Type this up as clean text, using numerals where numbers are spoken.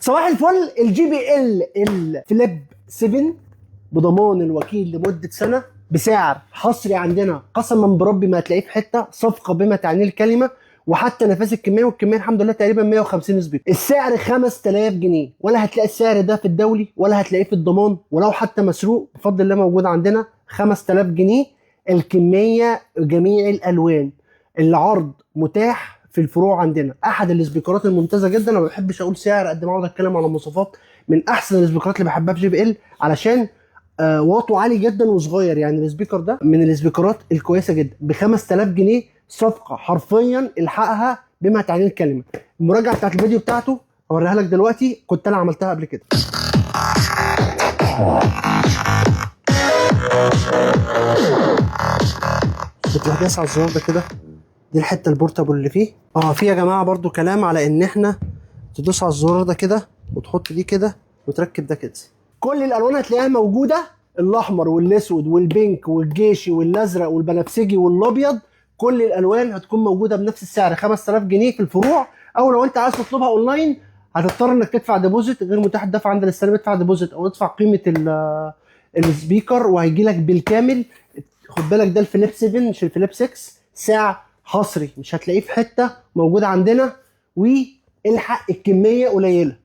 صباح الفل. ال JBL ال Flip 7 بضمان الوكيل لمدة سنة بسعر حصري عندنا، قسما بربي ما هتلاقيه في حتة، صفقة بما تعنيه الكلمة، وحتى نفاذ الكمية، والكميه الحمد لله تقريبا 150 speaker. السعر 5000 جنيه، ولا هتلاقي السعر ده في الدولي ولا هتلاقيه في الضمان، ولو حتى مسروق بفضل الله موجود عندنا. 5000 جنيه، الكمية جميع الالوان، العرض متاح في الفروع عندنا. احد السبيكرات الممتازة جدا، انا ما بحبش اقول سعر قد ما اقعد اتكلم على مواصفات. من احسن السبيكرات اللي بحبها في JBL، علشان واطه عالي جدا وصغير. يعني ال speaker ده من السبيكرات الكويسة جدا ب 5000 جنيه، صفقة حرفيا الحقها بما تعنيه الكلمة. المراجعة بتاعت الفيديو بتاعته هوريها لك دلوقتي، كنت انا عملتها قبل كده. بتروح داس على الزرار ده كده، دي الحتة ال portable اللي فيه. في يا جماعة برضو كلام على ان احنا تدوس على الزرار ده كده وتحط دي كده وتركب ده كده. كل الالوان هتلاقيها موجودة، الاحمر والاسود وال pink والجيشي والازرق والبنفسجي والابيض، كل الالوان هتكون موجودة بنفس السعر 5000 جنيه في الفروع. او لو انت عايز تطلبها اونلاين هتضطر انك تدفع deposit، غير متاح الدفع عند الاستلام، ادفع deposit او ادفع قيمة ال speaker وهيجي لك بالكامل. خد بالك ده ال Flip 7 مش ال Flip 6، سعر حصري مش هتلاقيه في حتة، موجود عندنا، والحق الكمية قليله.